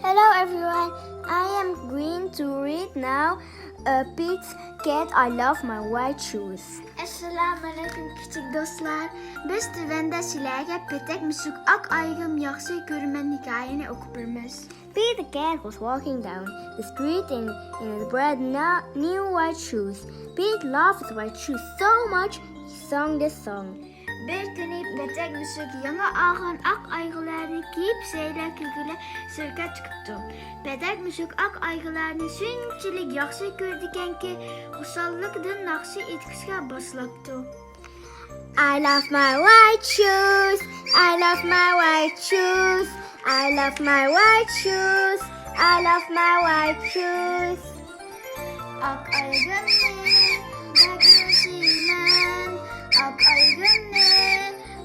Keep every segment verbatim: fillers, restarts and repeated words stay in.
Hello everyone, I am going to read now uh, Pete's Cat I Love My White Shoes. ئەسسالامۇئەلەيكۇم كىچىك دوستلار. بىز تۆۋەندە سىلەرگە پېتەك مۈشۈك ئاق ئايىغىم ياخشى كۆرىمەن ھېكايىنى ئوقۇپ بېرىمىز. Pete the cat was walking down the street in, in his brand na- new white shoes. Pete loved his white shoes so much he sang this song. بىر كۈنى پېتەك مۈشۈك يېڭى ئالغان ئاق ئايىغلارنى كىيىپ سەيلە كۆرگىلى سىرتقا چىقىپتۇ. پېتەك مۈشۈك ئاق ئايىغلارنى شۇنچىلىك ياخشى كۆرىدىكەنكى، خۇشاللىقىدىن ناخشا ئېيتقۇچقا باشلاپتۇ. I love my white shoes, I love my white shoes, I love my white shoes, I love my white shoes. ئاق ئايىغىمنى بەكمۇ سۆيىمەن، ئاق ئايىغىمنى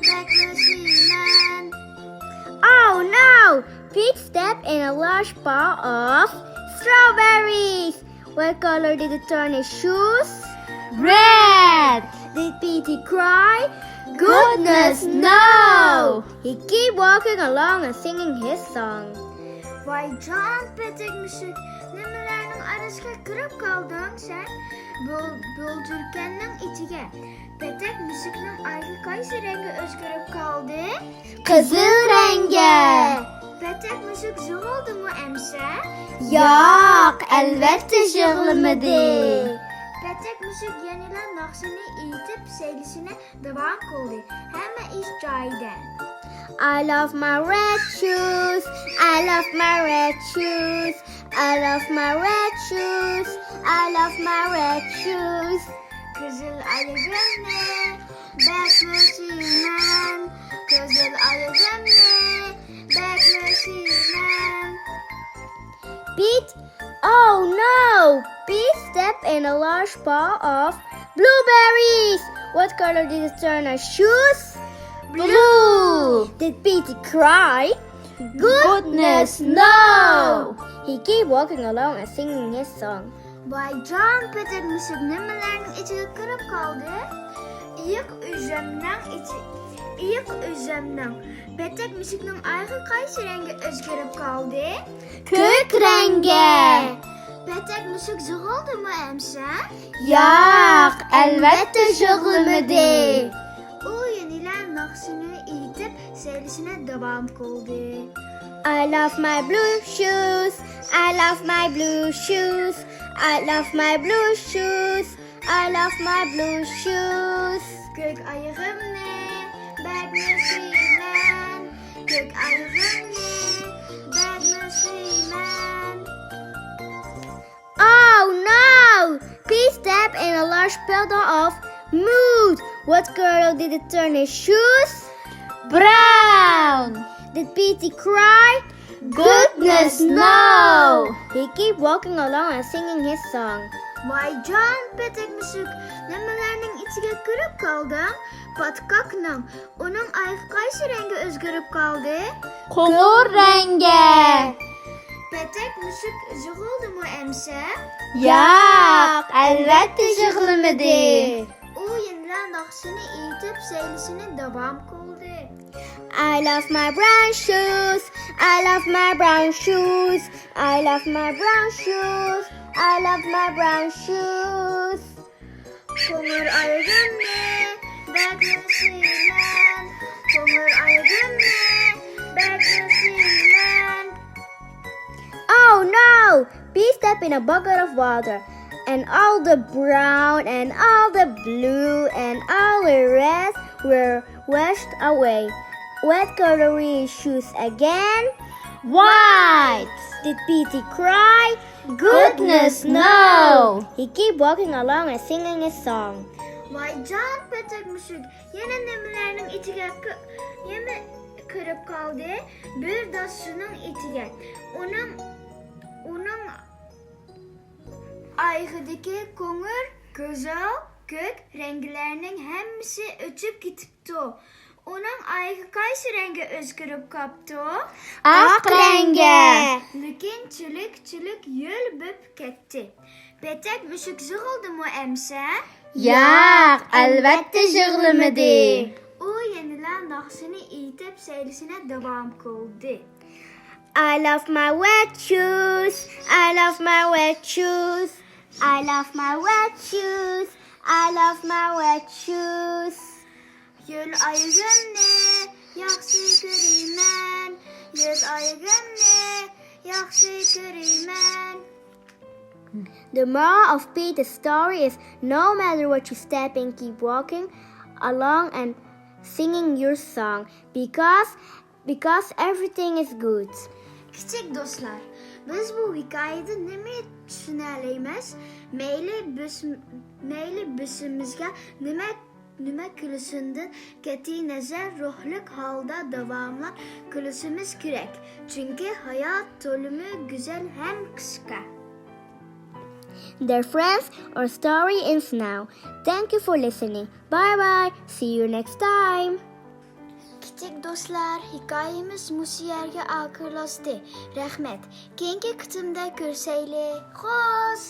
بەكمۇ سۆيىمەن. Oh no! Pete stepped in a large pile of strawberries. What color did it turn his shoes? Red! Did Pete cry? Goodness, no! He kept walking along and singing his song. ۋايجان پېتەك مۈشۈك، نېمىلەرنىڭ ئارىسىغا كىرىپ قالدىڭ سەن؟ بۇ بۇلجۇركەننىڭ ئىچىگە. پېتەك مۈشۈكنىڭ ئايىغى قايسى رەڭگە ئۆزگىرىپ قالدى؟ قىزىل رەڭگە. پېتەك مۈشۈك يىغلىدىمۇ ئەمىسە؟ ياق، ئەلۋەتتە يىغلىمىدى. پېتەك مۈشۈك يەنىلا ناخشىنى ئېيتىپ سەيلىشىنى داۋام قىلدى. ھەممە ئىش جايىدا. I love my red shoes, I love my red shoes, I love my red shoes, I love my red shoes. قىزىل ئايىغىمنى بەكمۇ سۆيىمەن، قىزىل ئايىغىمنى بەكمۇ سۆيىمەن. Pete, oh no! Pete stepped in a large pile of blueberries. What color did it turn his shoes? Blue. Did Pete cry? Goodness, no! He kept walking along and singing his song. ۋايجان پېتەك مۈشۈك نېمىلەرنىڭ ئىچىگە كىرىپ قالدى؟ ئېيىق ئۈزۈمنىڭ ئىچى، ئېيىق ئۈزۈمنىڭ. پېتەك مۈشۈكنىڭ ئايىغى قايسى رەڭگە ئۆزگىرىپ قالدى؟ كۆك رەڭگە. پېتەك مۈشۈك يىغلىدىمۇ ئەمىسە؟ ياق، ئەلۋەتتە يىغلىمىدى. ئۇ يەنىلا ناخشىنى ئېيتىپ سەيلىشىنى داۋام قىلدى. I love my blue shoes, I love my blue shoes, I love my blue shoes, I love my blue shoes. كۆك ئايىغىمنى بەكمۇ سۆيىمەن، كۆك ئايىغىمنى بەكمۇ سۆيىمەن. Oh no! Pete stepped in a large puddle of mud. What color did it turn his shoes? Brown. Did Pete cry? Goodness, no! He kept walking along and singing his song. ۋايجان پېتەك مۈشۈك، نېمىلەرنىڭ ئىچىگە كىرىپ قالدىڭ؟ پاتقاقنىڭ. ئۇنىڭ ئايىغى قايسى رەڭگە ئۆزگىرىپ قالدى؟ قوڭۇر رەڭگە. پېتەك مۈشۈك يىغلىدىمۇ ئەمىسە؟ ياق، ئەلۋەتتە يىغلىمىدى. ئۇ يەنىلا ناخشىنى ئېيتىپ سەيلىشىنى داۋام قىلدى. I love my brown shoes, I love my brown shoes, I love my brown shoes, I love my brown shoes. قوڭۇر ئايىغىمنى بەكمۇ سۆيىمەن، قوڭۇر ئايىغىمنى بەكمۇ سۆيىمەن. Oh no! Pete stepped in a bucket of water, and all the brown and all the blue and all the red were washed away. What color were his shoes again? White! Did Pete cry? Goodness, no! He kept walking along and singing his song. ۋايجان پېتەك مۈشۈك يەنە نېمىلەرنىڭ ئىچىگە كىرىپ قالدى؟ بىر داس سۇنىڭ ئىچىگە. ئۇنىڭ، ئۇنىڭ ئايىغىدىكى قوڭۇر، قىزىل، كۆك رەڭگىلەرنىڭ ھەممىسى ئۆچۈپ كېتىپتۇ. ئۇنىڭ ئايىغى قايسى رەڭگە ئۆزگىرىپ قاپتۇ؟ ئاق رەڭگە. لېكىن چىلىك-چىلىك ھۆل بولۇپ كەتتى. پېتەك مۈشۈك يىغلىدىمۇ ئەمىسە؟ ياق، ئەلۋەتتە يىغلىمىدى. ئۇ يەنىلا ناخشىنى ئېيتىپ سەيلىشىنى داۋام قىلدى. I love my wet shoes. I love my wet shoes. I love my wet shoes. I love my wet shoes. يىل ئايىغىمنى ياخشى كۆرىمەن. يىل ئايىغىمنى ياخشى كۆرىمەن. The moral of Peter's story is, no matter what you step in, keep walking along and singing your song, because because everything is good. كىچىك دوستلار، بىز بۇ ھېكايىدىن نېمە چۈشىنەلەيمىز؟ مەيلى بىز، مەيلى بېشىمىزغا نېمە، نېمە كېلىشىدىن قەتئىينەزەر، روھلۇق ھالدا داۋاملىق كۈلۈشىمىز كېرەك، چۈنكى ھايات تولىمۇ گۈزەل ھەم قىسقا. Dear friends, our story ends now. Thank you for listening. Bye bye. See you next time. كىچىك دوستلار، ھېكايىمىز مۇشۇ يەرگە ئاخىرلاشتى. رەھمەت. كېيىنكى قېتىمدا كۆرۈشەيلى. خوش!